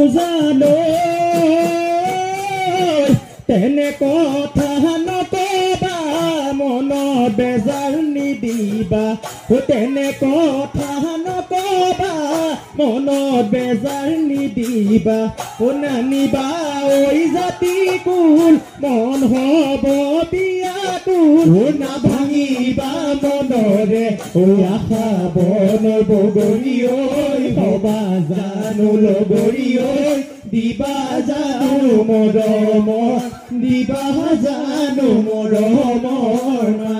জানো, তেনে কথা নকবা, মনত বেজাৰ নিদিবা। তেনে কথা নকবা, মনত বেজাৰ নিদিবা। নানিবা ঐ জাতি কুল, মন হব বিয়াকুল। নাভাঙিবা মনৰে ঐ আশা, বন বগৰী ঐ, হবা জানো লগৰী ঐ? দিবা জানো মৰমৰ, দিবা জানো মৰমৰ মা?